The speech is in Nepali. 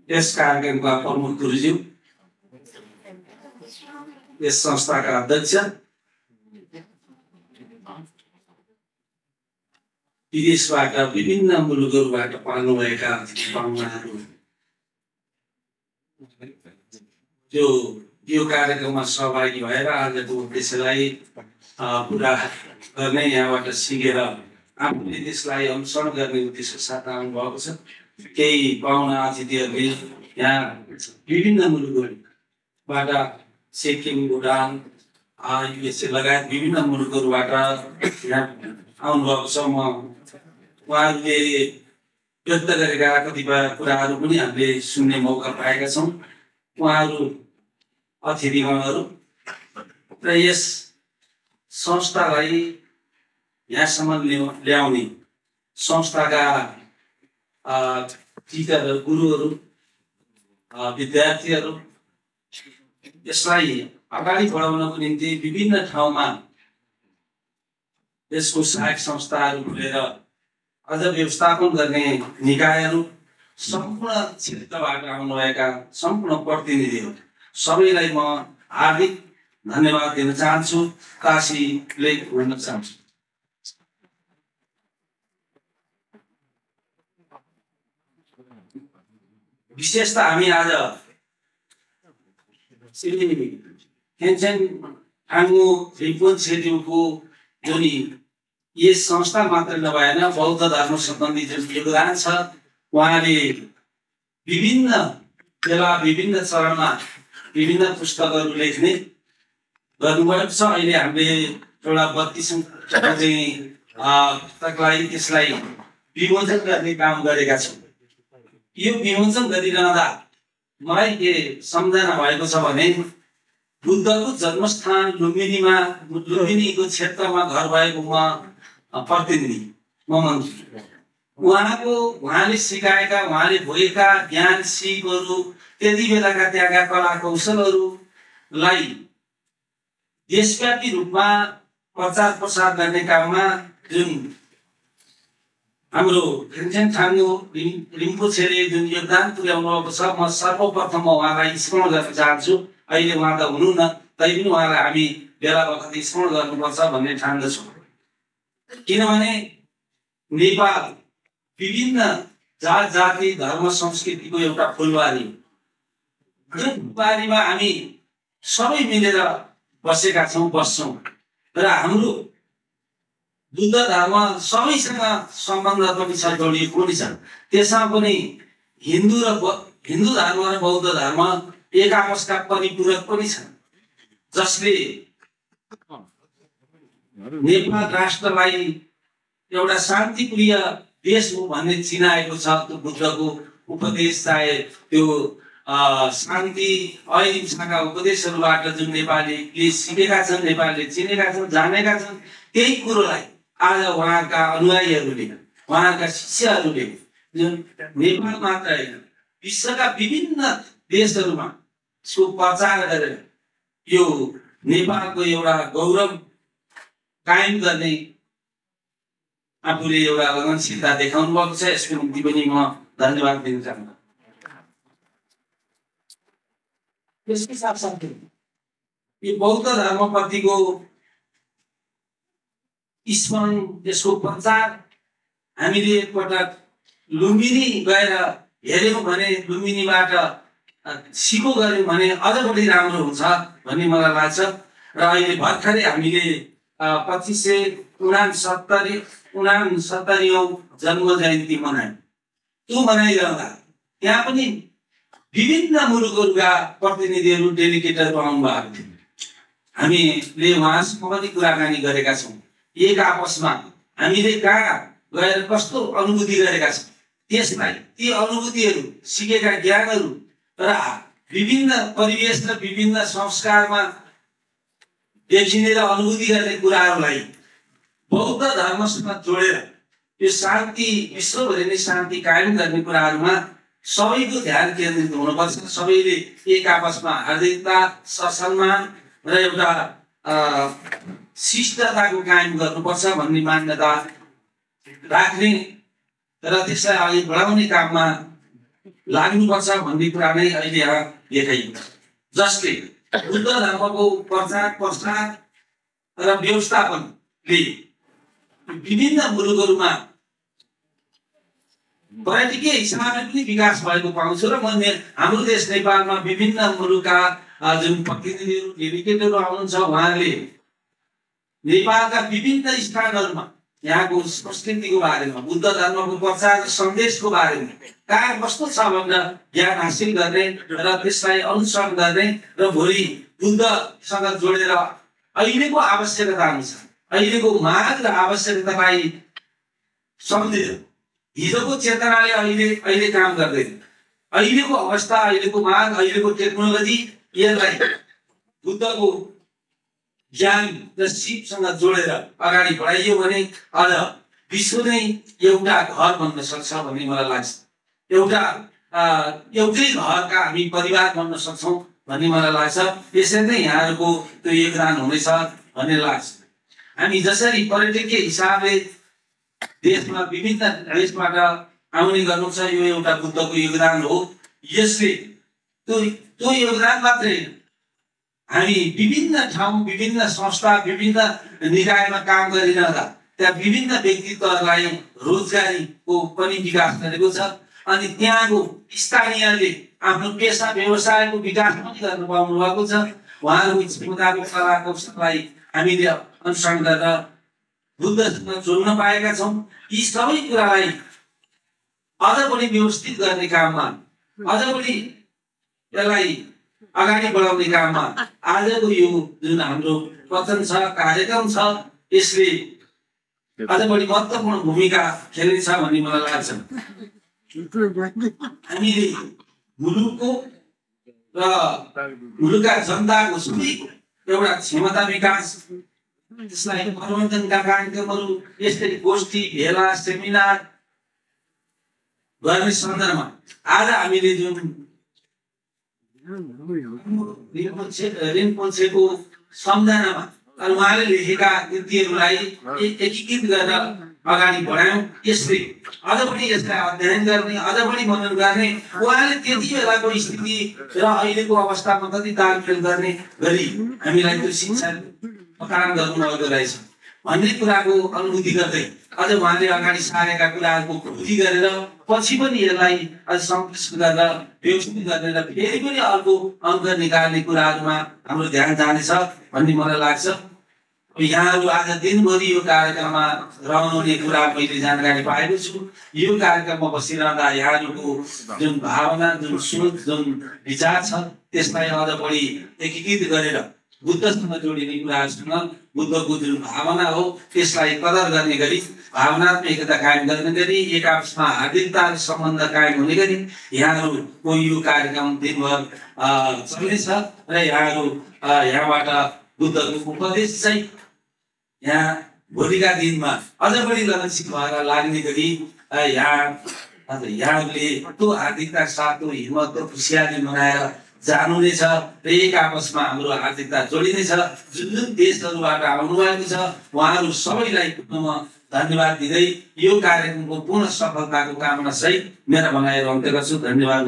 यस कार्यक्रमका प्रमुख गुरुज्यू, यस संस्थाका अध्यक्ष, विदेशबाट विभिन्न मुलुकहरूबाट पाल्नुभएका पाहुनाहरू, यो कार्यक्रममा सहभागी भएर आजको उद्देश्यलाई पुरा गर्ने, यहाँबाट सिकेर आफूले त्यसलाई अनुसरण गर्ने उद्देश्य साथ आउनुभएको छ। केही पाहुना अतिथिहरूले यहाँ विभिन्न मुलुकहरूबाट सिक्किम, भुटान, युएसए लगायत विभिन्न मुलुकहरूबाट यहाँ आउनुभएको छ। उहाँहरूले व्यक्त गरेका कतिपय कुराहरू पनि हामीले सुन्ने मौका पाएका छौँ। उहाँहरू अतिथिगणहरू र यस संस्थालाई यहाँसम्म ल्याउने संस्थाका टिचरहरू, गुरुहरू, विद्यार्थीहरू, यसलाई अगाडि बढाउनको निम्ति विभिन्न ठाउँमा यसको सहायक संस्थाहरू खुलेर अझ व्यवस्थापन गर्ने निकायहरू, सम्पूर्ण क्षेत्रबाट आउनुभएका सम्पूर्ण प्रतिनिधिहरू सबैलाई म हार्दिक धन्यवाद दिन चाहन्छु, काशीले भन्न चाहन्छु। विशेष त हामी आज श्री खेन्चेन थाङ्मो रिम्पोन छेत्रीको जुन यस संस्था मात्र नभएन बौद्ध धर्म सम्बन्धी जुन योगदान छ, उहाँले विभिन्न बेला विभिन्न चरणमा विभिन्न पुस्तकहरू लेख्ने गर्नुभएको छ। अहिले हामीले एउटा 32औं पुस्तकलाई त्यसलाई विमोचन गर्ने काम गरेका छौँ। यो विमोचन गरिरहँदा मलाई के सम्झना भएको छ भने बुद्धको जन्मस्थान लुम्बिनीमा, लुम्बिनीको क्षेत्रमा घर भएको म प्रतिनिधि ममन, उहाँले सिकाएका, उहाँले भोगेका ज्ञान सिपहरू, त्यति बेलाका त्यहाँका कला कौशलहरूलाई देशव्यापी रूपमा प्रचार प्रसार गर्ने काममा जुन हाम्रो खेन्चेन थाङ्मो रिम्पोछेले जुन योगदान पुर्याउनु भएको छ, म सर्वप्रथम उहाँलाई स्मरण गर्न चाहन्छु। अहिले उहाँ त हुनुहुन्न, तैपनि उहाँलाई हामी बेला बखत स्मरण गर्नुपर्छ भन्ने ठान्दछौँ। किनभने नेपाल विभिन्न जात जाति धर्म संस्कृतिको एउटा फुलबारी, जुन फुलबारीमा हामी सबै मिलेर बसेका छौँ, बस्छौँ र हाम्रो बुद्ध धर्म सबैसँग सम्बन्ध पनि छ, जोडिएको पनि छ। त्यसमा पनि हिन्दू धर्म र बौद्ध धर्म एक आपसका परिपूरक पनि छन्, जसले नेपाल राष्ट्रलाई एउटा शान्तिप्रिय देश हो भन्ने चिनाएको छ। त्यो बुद्धको उपदेश, चाहे त्यो शान्ति अहिंसाका उपदेशहरूबाट जुन नेपालीले सिकेका छन्, नेपालीले चिनेका छन्, जानेका छन्, त्यही कुरोलाई आज उहाँका अनुयायीहरूले, उहाँका शिष्यहरूले जुन नेपाल मात्र होइन विश्वका विभिन्न देशहरूमा यसको प्रचार गरेर यो नेपालको एउटा गौरव कायम गर्ने आफूले एउटा लगनशीलता देखाउनु भएको छ। यसको निम्ति पनि म धन्यवाद दिन चाहन्छु। यसकै साथसाथै यो बौद्ध धर्मप्रतिको स्मरण, यसको प्रचार हामीले एकपटक लुम्बिनी गएर हेऱ्यौँ भने, लुम्बिनीबाट सिको गऱ्यौँ भने अझ बढी राम्रो हुन्छ भन्ने मलाई लाग्छ। र अहिले भर्खरै हामीले 2569औं जन्म जयन्ती मनायौँ। त्यो मनाइरहँदा त्यहाँ पनि विभिन्न मुलुकहरूका प्रतिनिधिहरू, डेलिगेटहरू आउनु भएको थियो। हामीले उहाँसँग पनि कुराकानी गरेका छौँ। एक आपसमा हामीले कहाँ गएर कस्तो अनुभूति गरेका छौँ, त्यसलाई ती अनुभूतिहरू, सिकेका ज्ञानहरू र विभिन्न परिवेश र विभिन्न संस्कारमा देखिने र अनुभूति गर्ने कुराहरूलाई बौद्ध धर्मसँग जोडेर यो शान्ति, विश्वभरि नै शान्ति कायम गर्ने कुराहरूमा सबैको ध्यान केन्द्रित हुनुपर्छ। सबैले एक आपसमा हार्दिकता, ससम्मान र एउटा शिष्टताको कायम गर्नुपर्छ भन्ने मान्यता राख्ने र त्यसलाई अघि बढाउने काममा लाग्नुपर्छ भन्ने कुरा नै अहिले यहाँ देखाइन्छ। जसले बुद्ध धर्मको प्रचार प्रसार र व्यवस्थापनले विभिन्न मुलुकहरूमा पर्यटकीय हिसाबले पनि विकास भएको पाउँछु र हाम्रो देश नेपालमा विभिन्न मुलुकका जुन प्रतिनिधिहरू डेलिगेटहरू आउनुहुन्छ उहाँले नेपालका विभिन्न स्थानहरूमा यहाँको संस्कृतिको बारेमा बुद्ध धर्मको प्रचार र सन्देशको बारेमा कहाँ कस्तो छ भनेर ज्ञान हासिल गर्ने र त्यसलाई अनुसरण गर्ने र भोलि बुद्धसँग जोडेर अहिलेको आवश्यकता अनुसार अहिलेको माग र आवश्यकतालाई सम्झेर हिजोको चेतनाले अहिले काम गर्दैन, अहिलेको अवस्था अहिलेको माग अहिलेको टेक्नोलोजी यसलाई बुद्धको ज्ञान र सिपसँग जोडेर अगाडि बढाइयो भने अझ विश्व नै एउटा घर बन्न सक्छ भन्ने मलाई लाग्छ। एउटै घरका हामी परिवार बन्न सक्छौँ भन्ने मलाई लाग्छ। यसरी नै यहाँहरूको त्यो योगदान हुनेछ भन्ने लाग्छ। हामी जसरी पर्यटकीय हिसाबले देशमा विभिन्न देशबाट आउने गर्नुहुन्छ यो एउटा बुद्धको योगदान हो। यसले त्यो योगदान मात्रै हामी विभिन्न ठाउँ विभिन्न संस्था विभिन्न निकायमा काम गरिरहँदा त्यहाँ विभिन्न व्यक्तित्वहरूलाई रोजगारीको पनि विकास गरेको छ अनि त्यहाँको स्थानीयले आफ्नो पेसा व्यवसायको विकास पनि गर्न पाउनु भएको छ। उहाँहरूको क्षमताको कला कौशललाई हामीले अनुसरण गरेर बुद्धसँग जोड्न पाएका छौँ। यी सबै कुरालाई अझ बढी व्यवस्थित गर्ने काममा अझ बढी यसलाई अगाडि बढाउने काममा आजको यो जुन हाम्रो वचन छ कार्यक्रम छ यसले अझ बढी महत्त्वपूर्ण भूमिका खेल्नेछ भन्ने मलाई लाग्छ। हामीले मुलुकको र मुलुकका जनताको सबै एउटा क्षमता विकास त्यसलाई मनोरञ्जनका कार्यक्रमहरू यसरी गोष्ठी भेला सेमिनार गर्ने सन्दर्भमा आज हामीले जुन रिम्पोछेको सम्झनामा उहाँले लेखेका कृतिहरूलाई एकीकृत गरेर अगाडि बढायौँ। यसले अझ पनि यसलाई अध्ययन गर्ने अझ पनि मनन गर्ने उहाँले त्यति बेलाको स्थिति र अहिलेको अवस्थामा कति तालमेल गर्ने गरी हामीलाई त्यो शिक्षा प्रदान गर्नुभएको रहेछ भन्ने कुराको अनुभूति गर्दै अझ उहाँले अगाडि सारेका कुराहरूको खोजी गरेर पछि पनि यसलाई अझ संश्लेषण गरेर व्यवस्थित गरेर फेरि पनि अर्को अङ्क निकाल्ने कुराहरूमा हाम्रो ध्यान जानेछ भन्ने मलाई लाग्छ। यहाँहरू आज दिनभरि यो कार्यक्रममा रहनुहुने कुरा मैले जानकारी पाएको छु। यो कार्यक्रममा बसिरहँदा यहाँहरूको जुन भावना जुन सोच जुन विचार छ त्यसलाई अझ बढी एकीकृत गरेर बुद्धसँग जोडिने कुराहरूसँग बुद्धको जुन भावना हो त्यसलाई कदर गर्ने गरी भावनात्मक एकता कायम गर्ने गरी एक आपसमा हार्दिकता सम्बन्ध कायम हुने गरी यहाँहरूको यो कार्यक्रम दिनभर चल्नेछ र यहाँहरू यहाँबाट बुद्धको उपदेश चाहिँ यहाँ भोलिका दिनमा अझ बढी लगनशील भएर लाग्ने गरी यहाँहरूले त्यो हार्दिकता साथ त्यो हिम्मत त्यो खुसियाली मनाएर जानुहुनेछ र एक आपसमा हाम्रो हार्दिकता जोडिनेछ। जुन जुन देशहरूबाट आउनुभएको छ उहाँहरू सबैलाई धन्यवाद दिँदै यो कार्यक्रमको पूर्ण सफलताको कामना सहित मेरा भनाइहरू अन्त्य गर्छु। धन्यवाद।